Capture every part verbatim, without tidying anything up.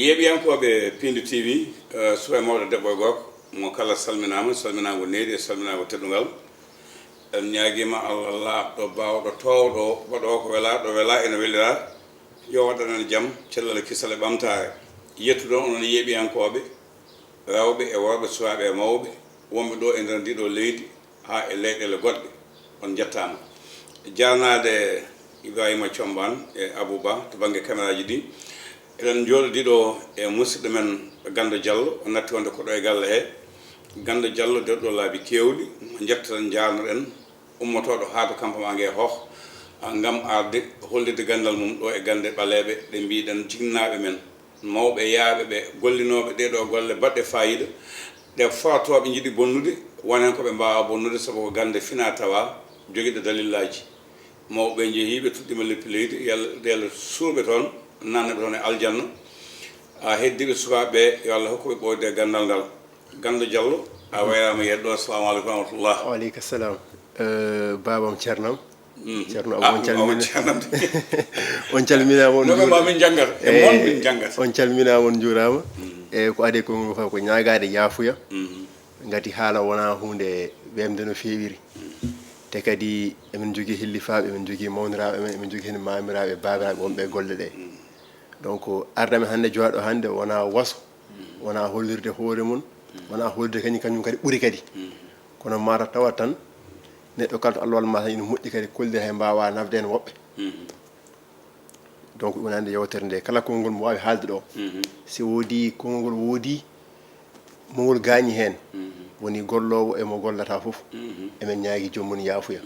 Yeeɓiyankooɓe Piindi T V, eh, suka e mawɗo, debbo e gorko, mo kala salminaama, salminaango needi e salminaango teddungal. En ñaagiima Allah laaɓɗo, baawɗo, toowɗo, waɗoowo ko welaa, ɗo welaa ina welliraa, yo waɗan en jam, cellal e kisal e ɓamtaare. Yettude on, onon yeeɓiyankooɓe, rewɓe e worɓe, sukaaɓe e mawɓe, wonɓe ɗo e nder ndiɗo leydi, haa e leyɗeele goɗɗe. On njettaama. Jaarnaade Ibrahima Combaan e Abou Ba to bannge kameraaji ɗi. Eɗen njooɗodii ɗo e musidɗo men Ganndo Jallo, o natti wonde ko ɗo e galle he. Ganndo Jallo, nder ɗo laabi keewɗi, njettaɗen, njaarnoɗen ummotooɗo haa to campement Nge Hooh, ngam arde hollirde ganndal mum ɗo e gannde ɓaleeɓe ɗe mbiɗen jinnaaɓe men. Mawɓe yahɓe ɓe gollinooɓe ɗee ɗoo golle baɗɗe faayiida, ɗe forotooɓe njiɗi bonnude, wonaa ko ɓe mbaawaa bonnude, sabu ko gannde finaa tawaa, jogiiɗo dalillaaji. Mawɓe njehiiɓe, tuɗɗiima leppi leydi, yalla ɗeele suurɓe toon, naatnaɓe toon e aljanna. A heddiiɓe sukaaɓe ɓe, yo Allah hokku ɓe ɓooyde ganndal ngal. Ganndo Jallo, a wayraama yeeɗo ɗo. Assalamu aleykum wa rahmatullah. Wa aleykum salam. Eh, baabam, ceernam. Mhm. Ceerno Abou, ah, on calmina. Ceernam de. On calminaama, on No, njuura-, ma min janngat. E Eh, mon min janngat. On calminaama, on njuuraama. Mhm. E ko adii ko ngol fof ko ñaagaade yaafuya. Mhm. Ngati haala wonaa huunde weemde no feewiri. Mhm. Te kadi emin njogii hillifaaɓe, emin njogii mawniraaɓe men, emin njogii heen maamiraaɓe, baabiraaɓe wonɓe e golle ɗe. Mhm. Donc, arde amen hannde, jooɗo hannde, wonaa waso, wonaa hollirde hoore mum, wonaa hollirde kañum, kañum kadi ɓuri kadi. Kono mataw tawat tan, neɗɗo kala to Allah wallu ma tan, ina moƴƴi kadi kollirde, hay mbaawaa nafde heen woɓɓe. Donc, ɗum woni hannde yewtere nde. Kala konngol mo waawi haalde ɗo, si woodii konngol woodii, mo ngol gaañi heen, woni golloowo e mo gollataa fof, emen ñaagi joom mum yaafuya.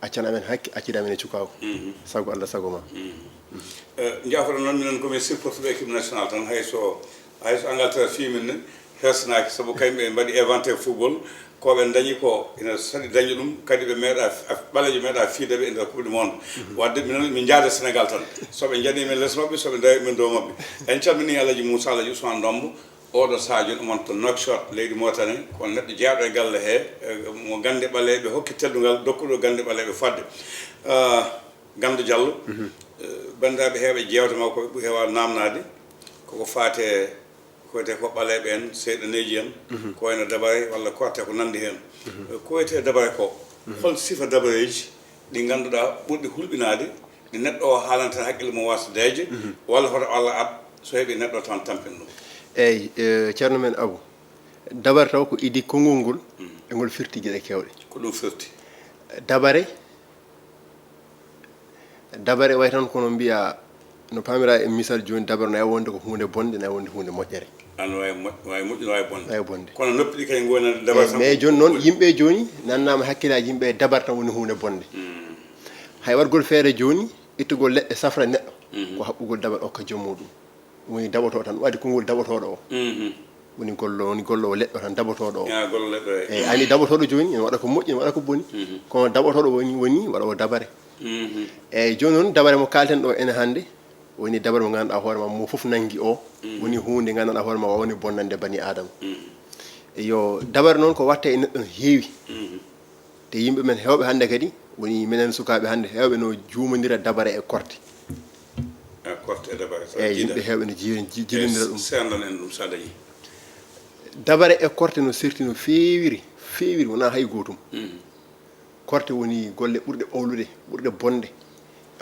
Accan amen hakke, accida amen e cukaagu. Sago Allah, sago ma. Eh, njaafoɗon noon, minen ko min sipportuɓe équipe nationale tan, hay so, hay so Angleterre fii min ne, hersinaaki, sabu kañum ɓe mbaɗi inventé football, ko ɓe ndañi ko ina saɗi dañde ɗum, kadi ɓe meeɗa, ɓaleejo meeɗa fiide ɓe e nder Coupe du Monde. Waɗde minen, min njaada Sénégal tan. So ɓe njaɗii min les maɓɓe, so ɓe ndawi min dow maɓɓe. En calminii Alhaji Moussa, Alhaji Ousmane Ndombo, oɗo sahaa jooni omo to Nouakchott, leydi Mauritanie, ko neɗɗo jeyaɗo e galle he, eh, mo gannde ɓaleeɓe hokki teddungal, dokkuɗo gannde ɓaleeɓe fodde. Ah, Ganndo Jallo, eh, banndiraaɓe heewɓe jeewte makko ɓe ɓuri heewaade naamnaade, koko faate, ko wiyetee ko ɓaleeɓe en, seyɗaneeji en, ko wayno dabare walla korte ko nanndi heen. Eh, ko wiyetee dabare ko, hol sifa dabareeji ɗi ngannduɗaa ɓurɗi hulɓinaade, ɗi neɗɗo o haalanta hakkille mum wasa deeƴde, walla hoto Allah ad so heɓi neɗɗo tan tampin ɗum? Eey, eh, ceerno men Abou, dabare taw ko idii konngol ngol e ngol firti geɗe keewɗe. Ko ɗum firti? Dabare, dabare wayi tan kono mbiya, no paamirɗaa e misal jooni, dabare no waawi wonde ko huunde bonde, no waawi wonde huunde moƴƴere. An waawi moƴ-, waawi moƴƴude, waawi bonde. Waawi bonde. Kono noppi ɗi kañum ngoni nande dabare. Eey, tan mais ko jooni noon, yimɓe jooni nannaama hakkillaaji yimɓe, dabare tan woni huunde bonde. Hay waɗgol feere jooni, ittugol leɗɗe safra neɗɗo, ko haɓɓugol dabare okka joom muɗum. Woni daɓotoo tan, waɗi konngol daɓotooɗo o. Woni gollo, woni gollo o leɗɗo tan, daɓotooɗo o. Ah, gollo leɗɗo, eey. Eey, ani daɓotooɗo jooni, ene waɗa ko moƴƴi, ene waɗa ko boni. Kono daɓotooɗo woni, woni waɗoowo dabare. Eey, jooni noon, dabare mo kaalten ɗo ene hannde, woni dabare mo ngannduɗaa hoore ma, mo fof nanngi o, woni huunde ngannduɗaa hoore ma, waawde bonnande bani Aadama. Eyo, dabare noon ko waɗtee e neɗɗo no heewi. Te yimɓe men heewɓe hannde kadi, woni minen sukaaɓe hannde, heewɓe no juumondira dabare e korte. E korte e dabare, so Eey, jiida. Yimɓe heewɓe no ji-, ji-, jilindira ɗum. Seerndan en ɗum, so a dañii. Dabare e korte no serti no feewiri, feewiri, wonaa hay gootum. Korte woni golle ɓurɗe ɓawlude, ɓurɗe bonde. E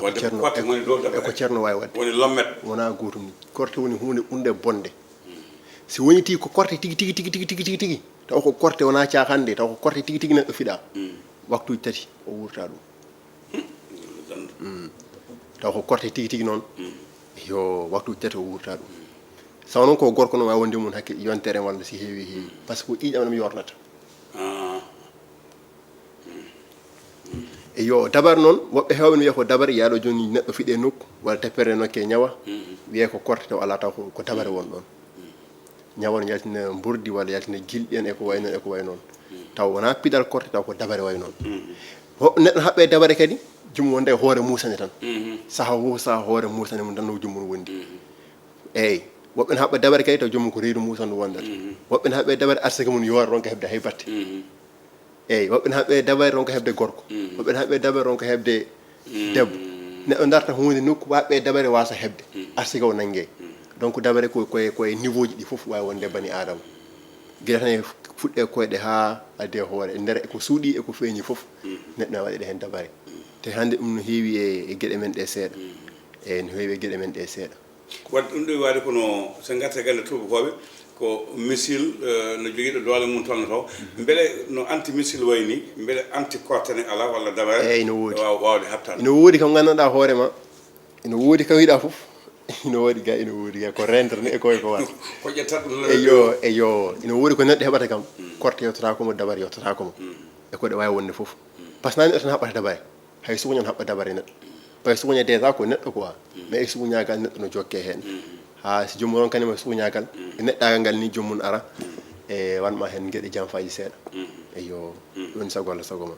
ko Waɗde ceerno, korte e, woni dow e ko dabare. Ceerno waawi waɗde. Woni lommet. Wonaa gootum ni. Korte woni huunde ɓurnde bonde. Si woni tii ko korte tigi, tigi, tigi, taw ko korte wonaa caaxaan de, taw ko korte tigi, tigi neɗɗo fiɗaa. Waktuuji tati o wuurta ɗum. Taw ko korte tigi, tigi noon. Yo waktuuji tati o wuurta ɗum. Saw noon ko gorko no waawi wonde mum hakke yontere walla si heewi, heewi. Par ce que ko ƴiiƴam ɗam yornata. Ah. Eyo, dabare noon, woɓɓe heewɓe no wiya ko dabare, yaaɗo jooni neɗɗo fiɗe nokku, walla tappere nokke ñawa, wiyee ko korte, taw alaa, taw ko, ko dabare won ɗoon. Ñawa no yaltina mbordi, walla yaltina gilɗi en, e ko wayi noon, e ko wayi noon. Taw wonaa piɗal korte, taw ko dabare wayi noon. Woɓɓe neɗɗo haɓɓe dabare kadi, jom wonde e hoore muusane tan. Saha wo saha hoore muusane mum tan no jom mum wondi. Eey, woɓɓe ne haɓɓa dabare kadi, taw jom mum ko reedu muusa ndu wondata. Woɓɓe ne haɓɓe dabare arsike mum yoora, ronka heɓde hay batte. Eey, woɓɓe ne haɓɓe dabare ronka heɓde gorko. Woɓɓe ne haɓɓe dabare ronka heɓde debbo. Neɗɗo darta huunde nokku, waɓɓe dabare wasa heɓde. Arsike o nannge. Donc, dabare ko, ko e, ko e niveau ji ɗi fof waawi wonde bani Aadama. Gila tan e fuɗɗe koyɗe haa adde hoore, e nder e ko suuɗi e ko feeñi fof, neɗɗo na waɗi ɗe heen dabare. Te hannde ɗum no heewi e, e geɗe men ɗe seeɗa. E no heewi e geɗe men ɗe seeɗa. Wadde ɗum ɗo waɗi kono, so ngarta gannde tuubakooɓe, ko missile, eh, no jogii ɗo doole mum tolnotoo. Mbele no anti missile wayi ni, mbele anti korte ne alaa walla dabare Eey, no woodi. Waaw-, waawde haɓtaade? Ina woodi kam nganndanɗaa hoore ma, ina woodi kam yiɗaa fof, ina woodi ga, ina woodi ga, ko rendre ne e ko e ko waɗa. Ko ƴettata ɗum tan Eyo, eyo, ina woodi ko neɗɗo heɓata kam, korte yottotaako mo, dabare yottotaako mo. E ko ɗe waawi wonde fof. Par ce que nani tan haɓɓata dabare. Hay sukuña no haɓɓa dabare neɗɗo. Hay sukuña déjà ko neɗɗo quoi. Mais e sukuñagal neɗɗo no jokke heen. Haa si joomum ronkanima sukuñagal, e neɗɗagal ngal ni joomum ara, e wanma heen geɗe janfaji seeɗa. Eyo, ɗum woni sago Allah, sago ma.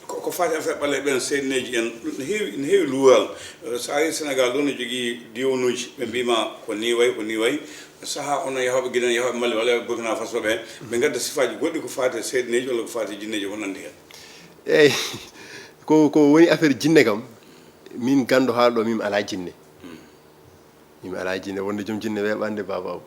Ko, ko faati affaire ɓaleeɓe ɓen, seedeneeji en, ɗum ne heewi, ne heewi luural. Eh, so a ari Sénégal ɗo ne jogii diwanuuji, ɓe mbiima ko ni wayi, ko ni wayi. Sahaa onon yahooɓe Guinée, yahooɓe Mali, walla yahooɓe Burkina Faso ɓe, ɓe ngadda sifaaji goɗɗi ko faati e seedeneeji walla ko faati e jinneeji, ko nanndi heen. Eey, ko, ko woni affaire jinne kam, min ganndo haalɗo, min alaa jinne. Min alaa jinne, wonde joom jinne weeɓande baaba o.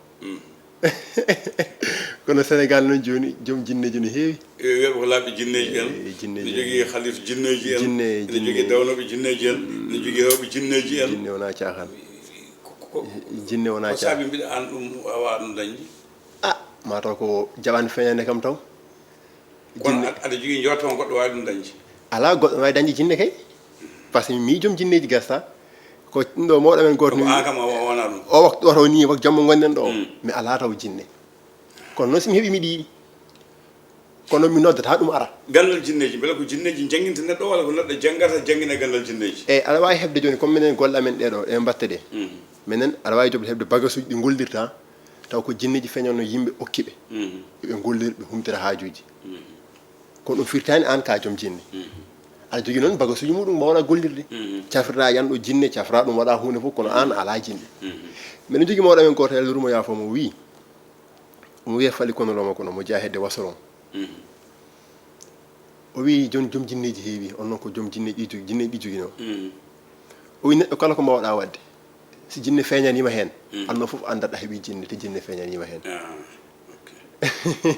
Kono Sénégal noon jooni, joom jinneeji no heewi. E weeɓe ko laaɓi jinneeji en. Eey, jinneeji Ne jogii en. Haliif jinneeji en. Jinne, Ne jogii jinne. Dawnooɓe jinneeji en. Ne jogii heewɓe jinneeji en. Jinne wonaa caaxaan. Ko, ko, ko, Jinne wonaa ko caaxaan. Saabi mbiɗa aan ɗum, a waawaa ɗum dañde? Ah, maa taw ko jaɓaani feeñande kam taw. Kono Jinne. Aɗa, aɗa jogii njorto ma goɗɗo waawi ɗum dañde? Alaa goɗɗo waawi dañde jinne kay. Par ce que mi joom jinneeji gasta. Ko ɗum ɗo mawɗo men gooto Ko ni. Aan kam a wa-, wonaa ɗum. O waktu oto ni, wak jamma ngonɗen ɗo. Mm. Mi alaa taw jinne. Kono noon si mi heɓi miɗi yiɗi. Kono mi noddata ɗum ara. Ganndal jinneeji, mbele ko jinneeji njannginta neɗɗo walla ko neɗɗo janngata, janngina ganndal jinneeji? Eey, aɗa waawi heɓde jooni, comme minen golle amen ɗee ɗo, ɗe mbaɗta ɗe. Mm. Minen, aɗa waawi joɓde heɓde bagasuuji ɗi ngollirta, taw ko jinneeji feeñanno yimɓe okki ɓe. Mm. Ɓe ngollira, ɓe humtira haajuuji. Mm. Kono ɗum firtaani aan ka joom jinne. Mm. Aɗa jogii noon bagasuuji muɗum mbaawɗa gollirde. Mm. Cafrira yan ɗo jinne, cafra ɗum waɗa huunde fof, kono aan alaa jinne. Mm. Minen jogii mawɗo amen gooto, Yalla rumo yaafo mo, o wii, omo wiyee Fali Kono Lomo Kono, mo jeyaa hedde Wasoron. Mm. O wii joom, joom jinneeji heewi, on noon ko joom jinneeji ɗi jogi, jinneeji ɗi joginoo. Mm. O wii neɗɗo kala ko mbaawɗa waɗde, si jinne feeñaniima heen, Mm. Aduna fof anndat a heɓii jinne, te jinne feeñaniima heen. Ah, ok.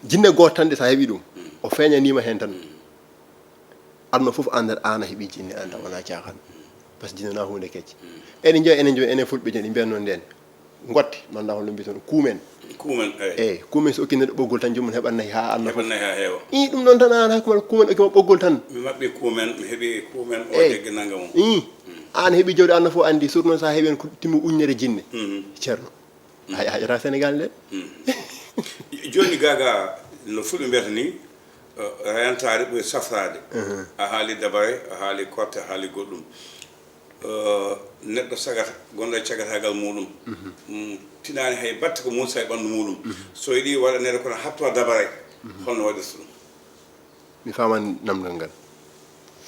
Jinne gooto tan de, so a heɓii ɗum, Mm. o feeñaniima heen tan. Mm. Aduna fof anndat aan a heɓii jinne, aan tan wonaa caaxaan. Par ce que jinne wonaa huunde kecce. Mm. Eɗen njeya, enen njeya, enen fulɓe jooni, mbiyan noon ndeen. Ngotte, manda hono mbiyton, kuumen. Kuumen, eey. Eey, kuumen so okki neɗɗo ɓoggol tan, joomum heɓan nayi haa Aduna fof. Heɓan nayi haa heewa. Ii, ɗum noon tan, aan hakkunde kuumen okki ma ɓoggol tan. Mi maɓɓi kuumen, mi heɓi kuumen, o Eey. Jaggi nangam o. Ii. Mm. Aan heɓi jawdi Aduna fof anndi, surtout noon so a heɓi en ko timmi ujunere jinne. Mhm. Ceerno. A, a haƴataa Sénégal nde. Mm. Jooni, Gaga, no fulɓe mbiyata ni, eh, rentaade ɓuri safraade. Mhm. A haali dabare, a haali korte, a haali goɗɗum. Eh, neɗɗo sagata, gonɗo e cagataagal muɗum. Mhm. Mm, tinaani hay batte ko muusa e ɓanndu muɗum. Mhm. So yiɗi waɗaneede kono hatto dabare, Mhm. holno waɗirta ɗum? Mi faamaani namndal ngal.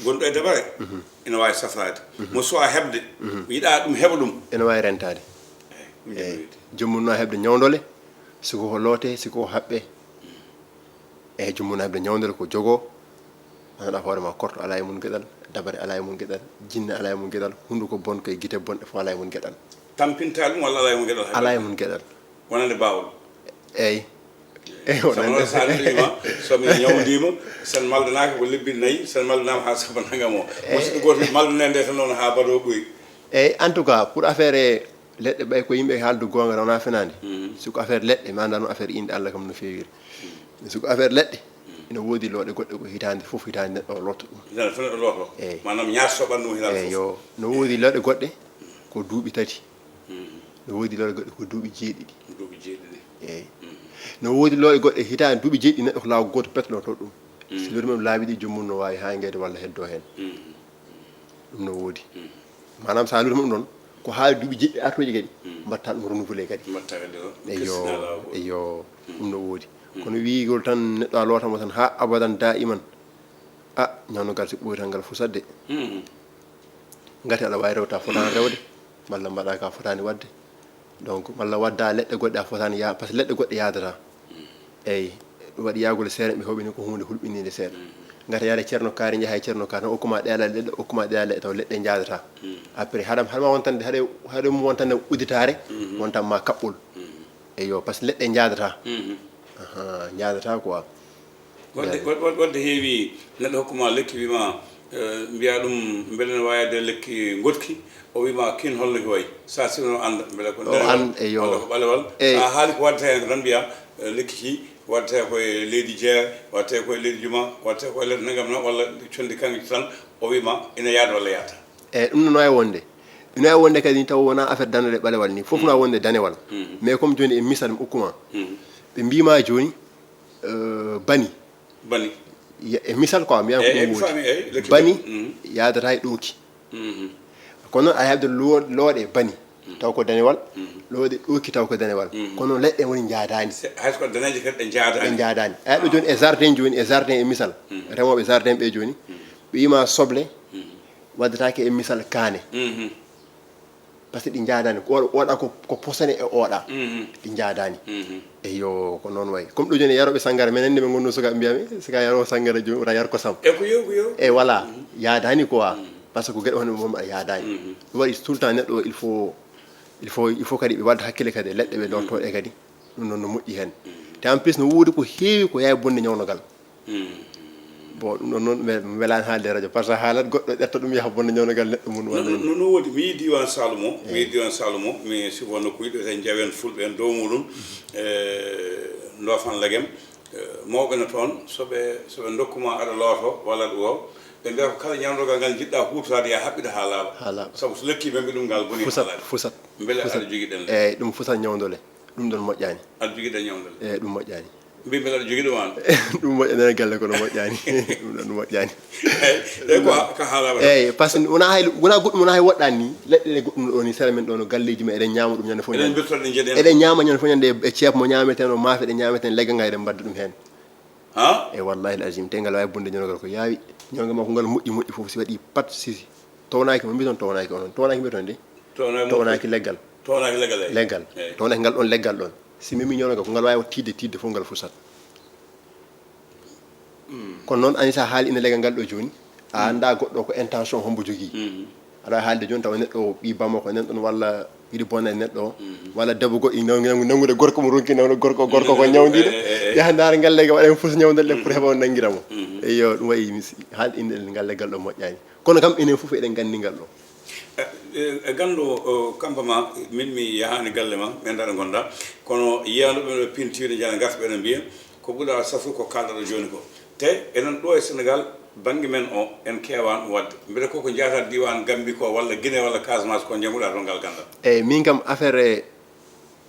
Gonɗo e dabare, Mhm. ina waawi safraade. Mhm. Mo suwaa heɓde, Mhm. yiɗaa ɗum heɓa ɗum. Ina waawi rentaade. Eey, ɗum Eey. Joomum no heɓde ñawndole, si ko ko lootee, si ko ko haɓɓee. Eey, joomum no heɓde ñawndole ko jogoo. Ngannduɗaa hoore ma, korto alaa e mum geɗal, dabare alaa e mum geɗal, jinne alaa e mum geɗal, hunnduko bon koye gite bonɗe fof alaa e mum geɗal. Tampinta ɗum walla alaa e mum geɗal? Alaa e mum geɗal. Wonande baawol? Eey. Eey, sabu wonande. Noon, so a neliima, so mi ñawndiima, so en maldanaaka ko lebbi nayi, so en maldanaama haa saba nangam o. Eey. Musidɗo gooto wi, maldane nde tan noon haa baɗo ɓoyi. Eey, en tout cas, pour affaire e leɗɗe, ɓay ko yimɓe haaldu goonga, wonaa fenaande. Mhm. Si ko affaire leɗɗe, mi anndaa noon affaire inɗe Allah kam no feewiri. Mhm. Si ko affaire leɗɗe, Mhm. ina woodi looɗe goɗɗe ko hitaande fof, hitaande neɗɗo o lootta ɗum. Hitaande fof neɗɗo looto. Eey. Maanaam ñaarto ɓanndu mum hitaande Eey, fof. Yo. No woodi looɗe goɗɗe ko duuɓi tati. Mhm. No woodi looɗe goɗɗe ko duuɓi jeeɗiɗi. Duuɓi jeeɗiɗi. Eey. Mhm. No woodi looɗe goɗɗe hitaande duuɓi jeeɗiɗi neɗɗo ko laawol gooto pet looto ɗum. Mhm. Si looti mum laabi ɗi joomum no waawi haangeede walla heddoo heen. Mhm. Ɗum no woodi. Mhm. Maanaam so a looti mum ɗoon, ko haa duuɓi jeeɗiɗi artooji kadi, Mhm. mbaɗta ɗum renouvelé kadi. Mbaɗta kadi ɗo, Eyo, kestinaa laawol. Eyo, Mhm. ɗum no woodi. Mhm. Kono wiigol tan neɗɗo a loota mo tan haa abadan daa iman, a, ñawndogal si ɓooytal ngal fusat de. Mhm. Ngati aɗa waawi rewde a fotaani rewde, malla mbaɗa ka fotaani waɗde. Donc, malla wadda leɗɗe goɗɗe a fotaani ya-, par ce que leɗɗe goɗɗe yaadataa. Eey, ɗum waɗi yaagol seeɗa, ɓe hoɓini ko huunde hulɓiniinde seeɗa. Ngata yaade Ceerno Kaari, njaha e Ceerno Kaari, tan okkuma ɗeelal leɗɗe, okkuma ɗeelal leɗɗe, taw leɗɗe njaadata. Après, haɗam, haɗama wontande, haɗe, haɗe mum wontande udditaare, wontan ma kaɓɓol. Eyyo, parce que leɗɗe njaadata. Aha, njaadata quoi. Wadde, wad-, wad-, wadde heewi neɗɗo hokkuma lekki, wima, eh, mbiya ɗum, mbele ne wawi de lekki ngoɗki, o wima kin holno ki wayi. Sa sirno anda, mbele ko o nder an, eyyo, walla ko ɓalewal. Sa haali ko waddata hen ko tan mbiya, eh, lekki ki waddata ko e leydi jeer, waddata ko e leydi juma, waddata ko e leydi nagam na, walla condi kanko tan, o wima ina yaada walla yaata. Eyyi, ɗum no wawi wonde. Ina wawi wonde kadi taw wona affaire danewal e ɓalewal ni. Fof no wawi wonde danewal. Mais comme joni e misal mi okkuma, ɓe mbima joni, eh, bani. Bani. Ye-, e misal quoi, mi wiyan ko ɗum woni. Bani yaadata e ɗooki. Kono noon a heɓde lo-, looɗe bani, taw ko danewal, looɗe ɗooki, taw ko danewal. Kono leɗɗe woni njaadaani. Hay so ko daneeje kadi ɗe njaadaani. Ɗe njaadaani. A heɓe joni e jardin, joni e jardin e misal. Remooɓe jardin ɓe joni, ɓe wima soble, waddataake e misal kaane. Parce que ɗi njaadaani. Ko oɗo, oɗa ko, ko posone e oɗa. Ɗi njaadaani. Eyyo, ko noon wayi. Comme ɗo joni e yarooɓe sanngara, minen nde min ngonno suka, mbiyami, sika yaroo sanngara joni, wota yar kosam. E ko yo, ko yo. E voilà, yaadaani quoi. Parce que ko geɗe hono mum aɗa yaadaani. Ɗum waɗi tout le temps neɗɗo o, il faut, il faut, il faut kadi ɓe wadda hakkille kadi e leɗɗe ɓe lorto ɗe kadi. Ɗum noon no moƴƴi heen. Te en plus no woodi ko heewi ko yawi bonde ñawnogal. Bon, ɗum ɗon noon mi, mi welaani haalde e radio, par ce que haalat goɗɗo ƴetta ɗum yaha bonde ñawnogal neɗɗo mum. No, walla no, no, no woodi. Mi yii diiwaan Saalum o, mi yii diiwaan Saalum o, mi sifo nokkuuji ɗo tan njawen fulɓe en dow muɗum, e Ndofan Lagem, e mawɓe no toon, so ɓe, so ɓe ndokkuma aɗa looto walla aɗa wo, ɓe mbiya ko kala ñawdogal ngal njiɗɗa huutoraade, ya haɓɓiɗo haa laaɓa. Haa laaɓa. Sabu so lekki ɓe mbi ɗum ngal boni haa laaɓa. Fusat, fusat. Mbele aɗa jogii ɗen le? Eyyi, ɗum fusat ñawdole. Ɗum ɗon moƴƴaani. Aɗa jogii ɗe ñawdal? Eyyi, ɗum moƴƴaani. Mbi mbeɗa aɗa jogii ɗum aan? Ɗum moƴƴaani e galle kono moƴƴaani. Ɗum ɗon moƴƴaani. Eyyi, eyyi, ko ha-, ka haala waɗa. Eyyi, parce que wona hay, wona goɗɗum, wona hay woɗɗaani ni. Leɗɗe ɗe goɗɗum ɗo ni, sera men ɗo no galleeji men, eɗen ñaama ɗum ñande fof ñande. Eɗen mbirta ɗe njeɗen. Eɗen ñaama ñande fof ñande e, e ceeb mo ñaameten o, maafe ɗe ñaameten, leggal ngal eɗen mbadda ɗum heen. Ha? E wallahi al azim, te ngal wawi bonde ñawgal ko yaawi. Ñawgal ma ko ngal moƴƴi moƴƴi fof, si waɗi pat, si, si townaaki mo, mbiton townaaki onon. Townaaki mbiton de? Townaaki mo. Townaaki leggal. Townaaki leggal, eyyi. Leggal. Eyyi. Townaaki ngal ɗon leggal ɗon. Si memi ñawgal ko ngal wawi tiidde, tiidde fof ngal fusat. Kono noon, ani sa haali ina leggal ngal ɗo jooni, a annda goɗɗo ko intention hombo jogii. Aɗa wawi haalde jooni tawa neɗɗo o ɓii Bamako nan ɗon walla yiɗi bonande neɗɗo o, walla debbo goɗɗo ina nangu-, nangude gorko mo ronki, nangude gorko, gorko ko ñawndiiɗo. Yaha ndaara ngal leggal waɗa heen fof ñawdal ɗe pour heɓa o nanngira mo. Eyyo, ɗum wayi mi si-, haal inde ngal leggal ɗo moƴƴaani. Kono kam enen fof eɗen nganndi ngal ɗo. E, e, e ganndo o, kampa ma, min mi yahaani galle ma, mi anndaa ɗo ngonɗa. Kono yiyaandu ɓe ɗo pintiiɗo njana ngarta ɓe ɗo mbiya, ko ɓura safu ko kaalɗa ɗo jooni ko. Te enen ɗo e Senegal, bannge men o, en keewaani ɗum waɗde. Mbele koko njahata diiwaan Gambi ko, walla Gine, walla Casamance ko, njannguɗa toon ngal ganndal? Eyyi, min kam affaire e,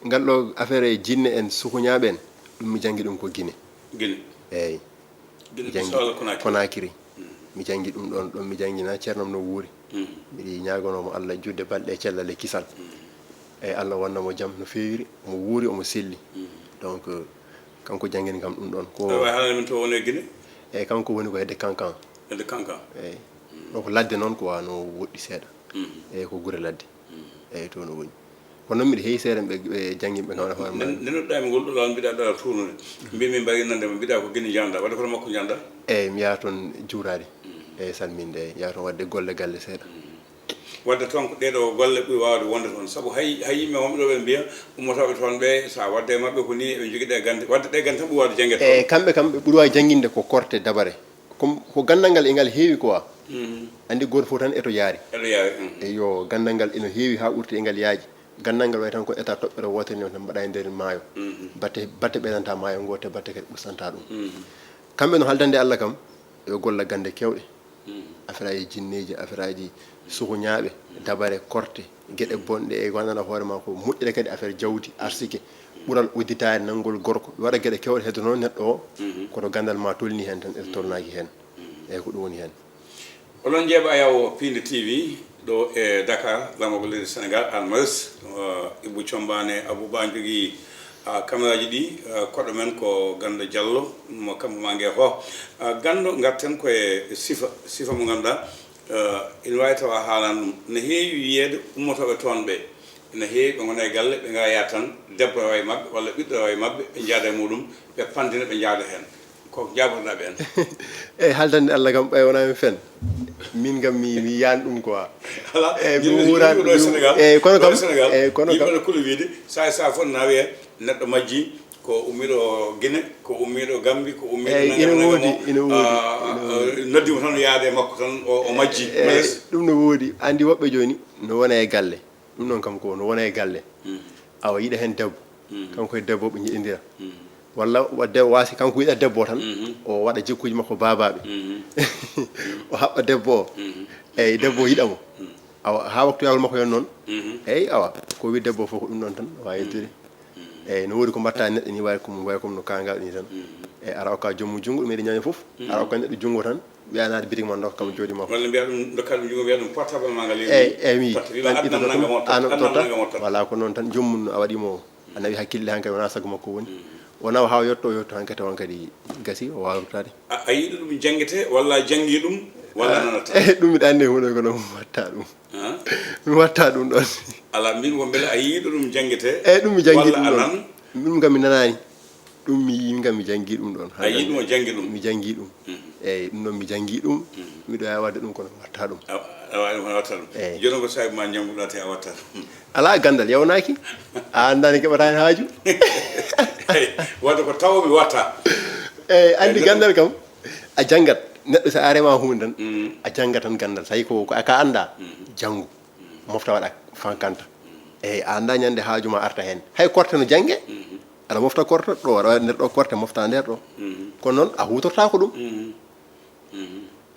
ngal ɗo affaire e jinne en, sukuñaaɓe en, ɗum mi janngi ɗum ko Gine. Gine? Eyyi. Gine. Mi janngi Bissau walla Conakry? Conakry. Mi janngi ɗum ɗon, ɗon mi janngina ceerno am no wuuri. Miɗo ñaagonoo mo Allah juutde balɗe e cellal e kisal. Eyyi, Allah wonno mo jam no feewiri, omo wuuri, omo selli. Donc, kanko janngini kam ɗum ɗon. Ko awa, haala min to woni e Gine? Eyyi, kanko woni ko hedde Kankan. Hedde Kankan? Eyyi. Ɗo ko ladde noon, ko wano woɗɗi seeɗa. Eyyi, ko gure ladde. Eyyi, to no woni. Kono noon miɗo heewi seeɗa ɓe, ɓe janngimɓe kam wona hoore maa. Nden, nden noddami ngol ɗo laawol, mbiɗa ɗo tournude. Mbiimi mbaɗi nande ma, mbiɗa ko Gine njanɗa, wadde kono makko njanɗa? Eyyi, mi yaha toon juuraade. Eyyi, salminde, eyyi, yaha toon waɗde golle galle seeɗa. Wadde toon ko ɗee ɗo golle ɓuri waawde wonde toon. Sabu hay, hay yimɓe wonɓe ɗo ɓe mbiya, ummotooɓe toon ɓe, so a waɗde e maɓɓe ko nii, eɓe njogii ɗee gannde. Wadde ɗee gannde tan ɓuri waawde janngeede toon. Eyyi, kamɓe kam, ɓe ɓuri waawde jannginde ko korte dabare. Comme ko ganndal ngal e ngal heewi quoi. Anndi gooto fof tan e to yaari. E to yaari. Eyyo, ganndal ngal ina heewi haa ɓurti e ngal yaaji. Ganndal ngal wayi tan ko état toɓɓere wootere nde tan mbaɗa e nder maayo. Batte, batte ɓeydanta maayo ngo, te batte kadi ɓustanta ɗum. Kamɓe no haldande Allah kam, yo golla gannde keewɗe. Affaire aji jinneeji, affaire aji sukuñaaɓe, dabare korte, geɗe bonɗe e ko gandanɗa hoore ma ko moƴƴere kadi affaire jawdi, arsike, ɓural udditaare, nanngol gorko, waɗa geɗe keewɗe heddo noon neɗɗo o, koto ganndal ma tolni heen tan, e tolnaaki heen. Eyyi, ko ɗum woni heen. Oɗon njeeɓa yawo Piindi T V ɗo e Dakar, laamorgo leydi Senegal, Almaris, uh, Ibou Thiombane Abouba jogii, uh, kameraaji ɗi, uh, koɗo men ko Ganndo Diallo, mo kampo ma nge ho. Uh, Ganndo, ngarten ko e sifa, sifa mo ngannduɗaa, uh, ina waawi tawa a haalan ɗum. Ne heewi wiyeede ummotooɓe toon ɓe, ina heewi ɓe ngona e galle, ɓe ngara yaha tan, debbo rewa e maɓɓe, walla ɓiɗɗo rewa e maɓɓe, ɓe njaada e muɗum, ɓe pandina, ɓe njaada heen. Ko jaabotoɗaa ɓeen? Eyi, haaldanɗe Allah kam, ɓay wonaa mi fen, min kam mi, mi yiyaani ɗum quoi. Ala, eyi, mi wuuraani ɗo Sénégal, eyi, kono kam, eyi, kono kam, yimɓe no kula wiide, saa e saa fof na wiyee neɗɗo majji, ko ummiiɗo Gine, ko ummiiɗo Gambi, ko ummiiɗo, eyi, ina woodi, ina woodi, noddi mo tan, yaade e makko tan, o, o majji. Eyi, ɗum no woodi. Anndi woɓɓe jooni no wona e galle. Ɗum ɗon kam ko no wona e galle. Awa yiɗa heen debbo. Kanko e debbo ɓe njiɗindira. Walla wadde waasi kanko yiɗa debbo o tan, o waɗa jikkuuji makko baabaaɓe. O haɓɓa debbo o. Eyi, debbo o yiɗa mo. Awa, haa waktu yahol makko yon noon. Eyi, awa, ko wi debbo o fof ko ɗum ɗon tan, waawi yettude. Eyi, no woodi ko mbaɗta neɗɗo ni, waawi ko, waawi ko no kaangal ni tan. Eyi, ara okka joom mum junngo, ɗum eɗi ñaña fof. Ara okka neɗɗo junngo tan, wiya naade bitik ma, ndokka kam jooɗi ma. Walla mbiya ɗum, ndokka ɗum junngo, mbiya ɗum portable ma ngal, eyi, eyi, wi, totta, wi, tan adnan itoto nanga ɗum, mo totta, an o adnan totta. Nanga mo totta. Voilà, ko noon tan, joom mum a waɗi mo, a nawi hakkille hankadi, wonaa sago makko woni. O nawa haa o yetto, o yetto hankadi, on kadi gasi, o waawa ruttaade. A, a yiɗi ɗum janngete, walla a janngi ɗum, walla a nanata? Eyi, ɗum miɗa anndi huunde kono mi watta ɗum. Han? Mi watta ɗum ɗon. Ala, mbimi ko mbele a yiɗo ɗum janngete? Eyi, ɗum mi janngi ɗum ɗon. Walla a nan? Ɗum kam mi nanaani. Ɗum mi yii, kam mi janngi ɗum ɗon. A yiɗi mo janngi ɗum? Mi janngi ɗum. Mhm. Eyi, ɗum ɗon mi janngi ɗum. Mhm. Miɗo waawi waɗde ɗum kono mi watta ɗum. A, a waawi ɗum kono a watta ɗum. Eyi. Jooni ko saabi ma njannguɗa te a watta ɗum? Alaa, ganndal yawnaaki. A anndaani keɓataa heen haaju. Eyi, waɗde ko tawo mi watta. Eyi, anndi ganndal kam. A janngat, neɗɗo so a rema huunde tan, a janngat tan ganndal. Tawi ko, ko a ka annda, janngu. Mofta waɗa fankanta. Eyi, a annda ñande haaju ma arta heen. Hay korte no jannge, aɗa mofta korte ɗo, aɗa waɗa nder ɗo korte, mofta nder ɗo. Kono noon, a huutortaako ɗum.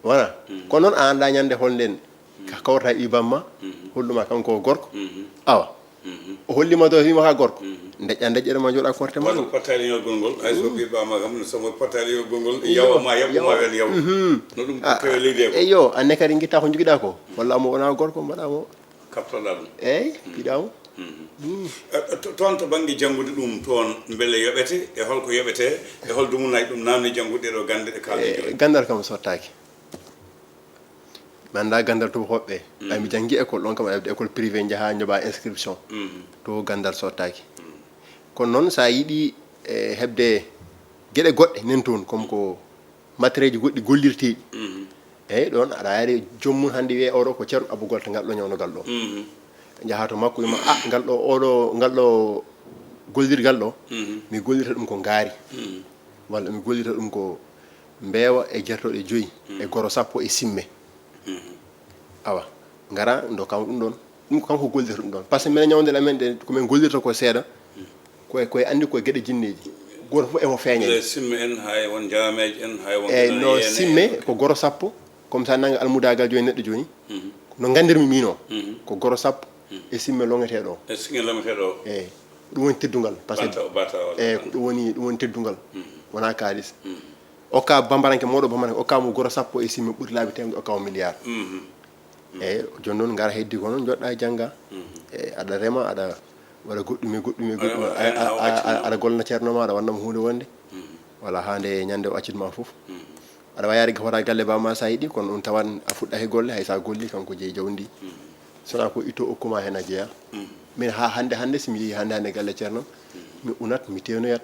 Wona? Kono noon, a annda ñande hol nden ka kawrata e ɓii bamma, holɗuma kanko o gorko. Awa. O holli ma ɗo, wima ka gorko. Deƴƴa, deƴƴere ma, jooɗa korte ma. Wata portali yogol ngol, hay so ɓii bamma kam, no somo portali yogol ngol, yawa ma, yaɓu ma, wen yaw. No ɗum kewe leydi he ko. Eyo, anne kadi ngitta ko njogiɗa ko. Walla mo wona gorko, mbaɗa mo. Kaptoɗa ɗum. Eyi, piɗa mo. Eh, eh, to-, toon to bannge janngude ɗum, toon mbele yoɓete, e holko yoɓete, e hol dumunaaji ɗum namni janngude ɗo gannde ɗe kaalɗen jooni? Ganndal kam sottaaki. Mi annda ganndal to hoɓɓe. Ay, mi janngi école, ɗon kam aɗa heɓde école privé, njaha njoɓa inscription. To ganndal sottaaki. Kono noon, so a yiɗi, e, heɓde geɗe goɗɗe nen toon, comme ko matériel ji goɗɗi gollirteeɗi. Eyi, ɗon aɗa ari joom mum hannde wiyee oɗo ko Ceerno Abou Golta ngal ɗo ñawnogal ɗo. Njaha to makko wima, "Ah, ngal ɗo, oɗo, ngal ɗo gollirgal ɗo, mi gollirta ɗum ko ngaari." Walla mi gollirta ɗum ko mbeewa e gertooɗe joyi e goro sappo e simme. Awa, ngara, ndokkama ɗum ɗon. Ɗum ko kanko gollirta ɗum ɗon. Par ce que minen ñawndere amen ɗe, ko min gollirta ko seeɗa, koye, koye anndi koye geɗe jinneeji. Gooto fof emo feeñani. Le simme en, hay won jarameeje en, hay won. Eyi, no simme ko goro sappo, comme ça nannga almudaagal jooni neɗɗo jooni. No nganndirmi miin o, ko goro sappo e simme loŋeteeɗo o. E simme loŋeteeɗo o. Eyi. Ɗum woni teddungal, par ce que, bata, bata, walla eyi, ko ɗum woni, ɗum woni teddungal. Wonaa kaalis. Okka bambaranke, mawɗo bambaranke, okka mo goro sappo e simme ɓuri laabi teemedde, okka mo milliard. Eyi, jooni noon, ngara heddi ko noon, njoɗɗa jannga. Eyi, aɗa rema, aɗa waɗa goɗɗum e goɗɗum e goɗɗum. Aɗa, aɗa, aɗa, aɗa gollana ceerno ma, aɗa wanna mo huunde wonde. Walla haa nde ñande o accude ma fof. Aɗa waawi yaade gafara galle bamma so a yiɗi, kono ɗum tawan a fuɗɗa he golle, hay so a golli, kanko jeyi jawdi ndi. So wonaa ko itto okkuma heen a jeyaa. Min haa hannde, hannde, so mi yehii hannde, hannde galle ceerno, mi unat, mi teenoyat.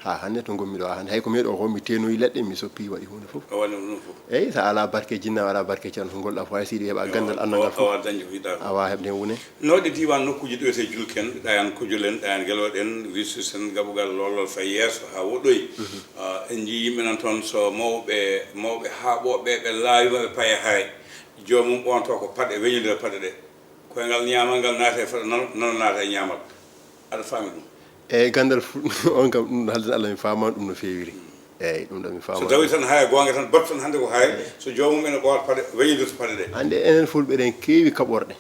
Haa hannde to ngonmi ɗo, haa hannde. Hay ko mi ɗo ko, mi teenoyi leɗɗe, mi soppi, waɗi huunde fof. A waɗi ɗum fof. Eyi, so a alaa barke jinna, a alaa barke ceerno, ko ngolɗaa fof, hay so yiɗi heɓa ganndal anndangal fof, a waawaa dañde ko yiɗɗaa ko. A waawaa heɓde heen huunde. Nooɗe diiwaan nokkuuji ɗo wiyetee Julken, Ɗayan Kujol en, Ɗayan Gelooɗe en, Wisusen, Gabugal, Lolol, fayi yeeso haa woɗɗoyi. Ah, en njii yimɓe nan toon, so mawɓe, mawɓe haaɓooɓe, ɓe laawiima, ɓe paye haray. Joomum ɓoonto ko paɗe, weñondira paɗe ɗe. Koyngal ñaamal ngal naata e fota, nano, nano naata e ñaamal. Aɗa faami ɗum? Eyi, ganndal fu-, on kam, ɗum haalden Allah, mi faamaani ɗum no feewiri. Eyi, ɗum ɗo mi faamaani. So tawi tan haya goonga tan, battu tan hannde ko haya, so joomum ene ɓoorta paɗe, weñondirta paɗe ɗe. Hannde enen Fulɓe eɗen keewi kaɓorɗe.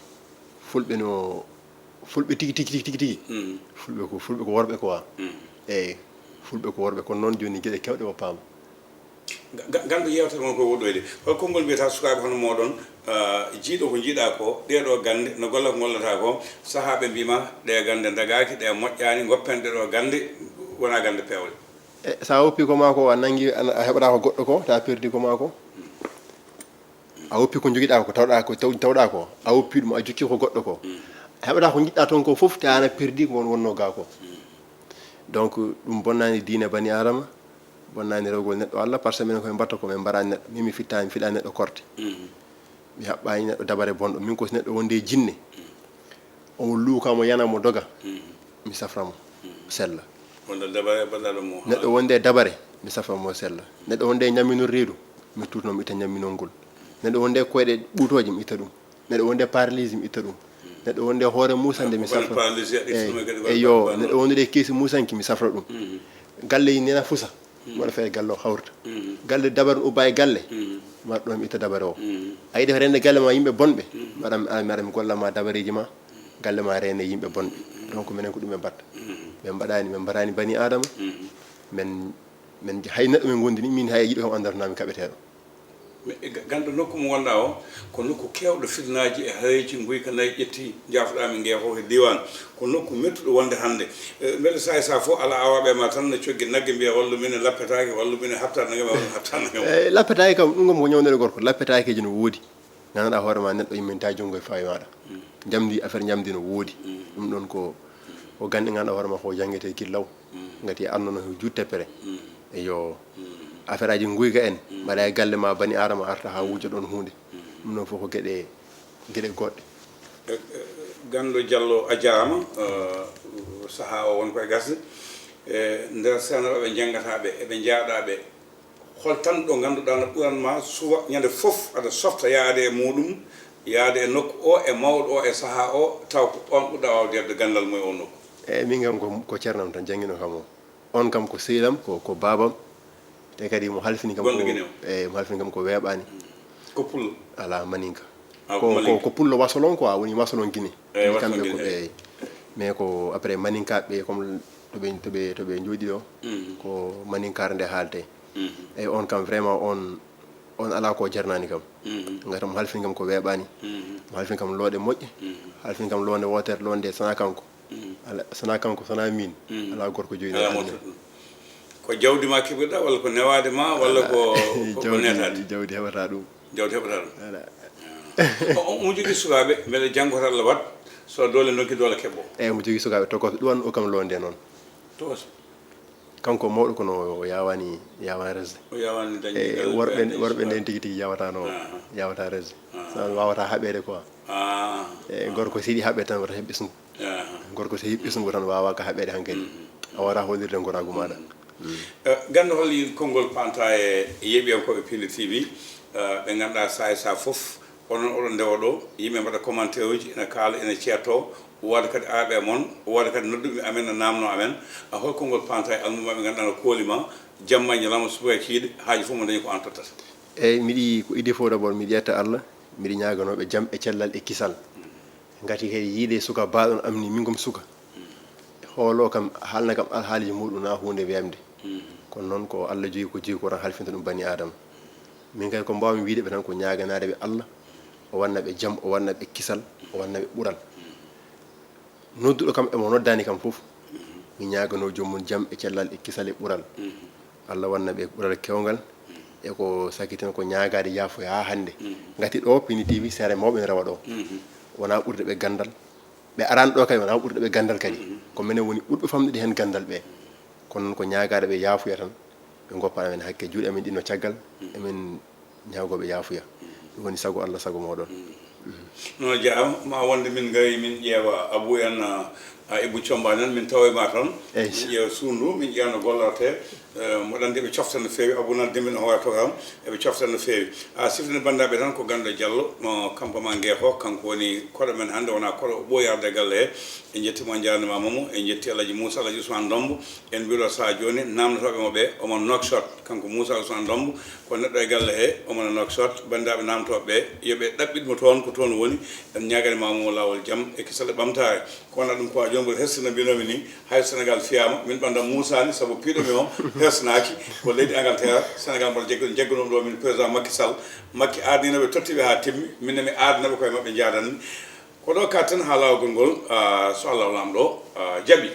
Fulɓe no, Fulɓe tigi, tigi, tigi, tigi, tigi. Fulɓe ko, Fulɓe ko worɓe quoi. Eyi, Fulɓe ko worɓe, kono noon jooni geɗe keewɗe woppaama. Ga-, ga-, ngal ɗo yeewtere mon ko woɗɗoyde. Hol konngol mbiyata sukaaɓe hono mooɗon, ah, jiiɗo ko njiɗaa ko, ɗee ɗoo gannde, no golla ko ngollataa ko, sahaa ɓe mbiima, ɗee gannde ndagaaki, ɗee moƴƴaani, ngoppen ɗee ɗoo gannde, wonaa gannde peewɗe? E, so a woppii ko maa ko, a nanngi, a, a heɓataa ko goɗɗo ko, tawa a perdii ko maa ko. A woppii ko njogiɗaa ko, tawɗaa ko, taw-, tawɗaa ko, a woppii ɗum, a jokkii ko goɗɗo ko. A heɓataa ko njiɗɗaa toon ko fof, tawa aan a perdii ko won-, wonnoo gaa ko. Donc, ɗum bonnaani diine bani Aadama, Bonnaani rewgol neɗɗo Allah, par ce que minen ko min mbaɗta ko min mbaraani neɗɗo. Min mi fittaani, mi fiɗaani neɗɗo korte. Mi haɓɓaani neɗɗo dabare bonɗo. Min ko si neɗɗo wonde e jinne, omo luuka mo yana mo doga, mi safra mo sella. Wonde dabare baɗaɗo mo. Neɗɗo wonde e dabare, mi safra mo sella. Neɗɗo wonde e ñamminol reedu, mi tuutno mo itta ñamminol ngol. Neɗɗo wonde e koyɗe ɓuutooje, mi itta ɗum. Neɗɗo wonde e paralysie, mi itta ɗum. Neɗɗo wonde e hoore muusande, mi safra. Eyo, neɗɗo wonde e keesi muusanki, mi safra ɗum. Galle yi nena fusa, mi waɗa feere galle o hawrita. Galle dabare ubba e galle, mi waɗa ɗon, mi itta dabare o. A yiɗi ko rende galle ma yimɓe bonɓe, mi waɗa, mi ara, mi golla ma dabareeji ma, galle ma rene yimɓe bonɓe. Donc minen ko ɗum ɓe mbaɗta. Ɓe mbaɗani, ɓe mbarani bani Adama. Men, men hay neɗɗo men gondi ni, min hay yiɗo kam andartana mi kaɓeteɗo. Mais ga-, ganndo nokku mo ngonɗa o, ko nokku keewɗo fitnaaji e hareeji, nguyka nayi ƴetti, jaafoɗa min ngeefo he diiwaan. Ko nokku mettuɗo wonde hannde. Eh, mbele saay sa fof ala awaɓe ma tan ne coggi nagge mbiya wallu min e lappetaake, wallu min e haɓtaade nagge ma, wallu haɓtaade nagge ma. Eh, lappetaake kam, ɗum kam ko ñawnere gorko. Lappetaakeeji no woodi. Ngannduɗaa hoore ma neɗɗo immenta junngo e faawi maɗa. Njamndi, affaire njamndi no woodi. Ɗum ɗon ko, ko ganɗe ngannduɗaa hoore ma ko janngete killaw. Ngati annono he juutte pere. Eyo. Affaire aji nguyka en, mbaɗa e galle ma bani Adama arta ha wujja ɗon huunde. Ɗum ɗon fof ko geɗe, geɗe goɗɗe. Eh, eh, Ganndo Jallo, a jaaraama. Eh, sahaa o won koye gasde. Eh, nder seena ɓe njanngata ɓe, eɓe njaaɗa ɓe. Hol tan ɗo ngannduɗaa no ɓuran ma suwa ñande fof aɗa softa yaade e muɗum, yaade e nokku o, e mawɗo o, e sahaa o, taw ko on ɓurɗa waawde yerde ganndal mo e o nokku? Eyi, min kam ko, ko ceernam tan janngino kam o. On kam ko sehil am, ko, ko baabam. Te kadi mo halfini kam ko, eyi, mo halfini kam ko weeɓaani. Ko pullo? Alaa, maninka. Ah, ko, ko, ko pullo wasolon quoi, woni wasolon Guinée. Eyi, wasolon Guinée, eyi. Mais ko après maninkaaɓe, comme to ɓe, to ɓe, to ɓe njooɗi ɗo, ko maninkaare nde haalte. Eyi, on kam vraiment, on, on alaa ko jarnaani kam. Ngati mo halfini kam ko weeɓaani. Mo halfini kam looɗe moƴƴe. Halfini kam loonde wootere, loonde sana kanko. Ala, sana kanko, sana min. Alaa gorko joyɗo. Alaa mo to ɗum. Ko jawdi ma keɓirɗa, walla ko newaade ma, walla ko, ko, ko jawdi, netaade? Jawdi heɓata ɗum. Jawdi heɓata ɗum. Voilà. Ah. O, o, omo jogii sukaaɓe, mbele janngo tan Allah waɗ, so doole ndonki doole keɓɓo. Eyi, omo jogii sukaaɓe tokoso, ɗum o kam loonde noon. Tokoso? Kanko mawɗo kono o yaawaani, yaawaani resde. O yaawaani dañde. Eyi, worɓe, worɓe nden tigi tigi yawatano, yawata resde. Sa wawata haɓede quoi. Ah. Eyi, gorko siɗi haɓe tan wata heɓ ɓesngu. Gorko so heɓi ɓesngu tan wawa ka haɓede hankadi. A wawata hollirde goraagu maɗa. Eh, ganndo hol yi konngol panta e yeeɓiyankooɓe Pindi T V, eh, ɓe ngannduɗaa saay sa fof, onon oɗon ndewa ɗo, yimɓe mbaɗa commentaire uji, ene kaala, ene ceetto, wooda kadi aaɓe mon, wooda kadi nodduɓe amen, no naamno amen. A hol konngol panta e almudɓe ɓe ngannduɗaa no kooli ma, jamma e ñalawma, subaka e kiiɗe, haaju fof mo dañi ko an tottata. Eyi, miɗi, ko idée fof d'abord, miɗi ƴetta Allah, miɗi ñaaganooɓe jam e cellal e kisal. Ngati kadi yiide suka baaɗon am ni, min kom suka. Hoolo kam, haalna kam alhaaliji muɗum na huunde weemde. Kono noon ko Allah jogi ko jogi ko tan halfinta ɗum bani Adama. Min kadi ko mbawmi wiide ɓe tan ko ñaaganaade ɓe Allah, o wanna ɓe jam, o wanna ɓe kisal, o wanna ɓe ɓural. Nodduɗo kam emo noddani kam fof, mi ñaaganoo joomum jam e cellal e kisal e ɓural. Allah wanna ɓe ɓural kewngal, e ko sakitina ko ñaagaade yaafuya haa hannde. Ngati ɗo Pindi T V seere mawɓe ne rewa ɗo. Wonaa ɓurde ɓe ganndal, ɓe araani ɗo kadi, wonaa ɓurde ɓe ganndal kadi. Ko minen woni ɓurɓe famɗude heen ganndal ɓe. Kono noon ko ñaagaade ɓe yaafuya tan, ɓe ngoppa amen hakke. Juuɗe amen ɗiɗi no caggal, emen ñaagooɓe yaafuya. Ɗum woni sago Allah, sago mooɗon. Noon jaaraama, ma wonde min ngari min ƴeewa Abou en, a, a Ibou Thiombane en, min tawoy ma toon. Eyi. Min ƴeewa suundu, min ƴeewa no gollorte. Eh, mboɗo anndi ɓe cofta no feewi, Abou Nal Demba no hoore to kam, eɓe cofta no feewi. A sifini banndiraaɓe tan ko Ganndo Jallo, mo Kampa ma Ngeefo, kanko woni koɗo men hannde, wonaa koɗo o ɓooyi arde galle he. En njetti mo, en njaarnima mo, en njetti Alhaji Moussa, Alhaji Ousmane Ndombo, en mbiɗo saha jooni, naamnotooɓe mo ɓe, omo Nouakchott, kanko Moussa Ousmane Ndombo, ko neɗɗo e galle he, omo Nouakchott, banndiraaɓe naamnotooɓe ɓe, yo ɓe ɗaɓɓit mo toon, ko toon woni, en ñaaganima mo laawol jam e kisal e ɓamtaare. Ko wona ɗum ko jooni mboɗo hersina mbinomi ni, hay Sénégal fiyaama, min ɓanndam muusaani, sabu piiɗo mi o hersinaaki, ko leydi Angleterre, Sénégal mboɗo jaggi-, jaggunoo ɗo min président Macky Sall, Macky aadnino ɓe, totti ɓe haa timmi, min ne mi aadna ɓe koye maɓɓe njaadanmi. Ko ɗo katten haa laawol ngol, ah, so Allah Laamɗo, ah, jaɓi.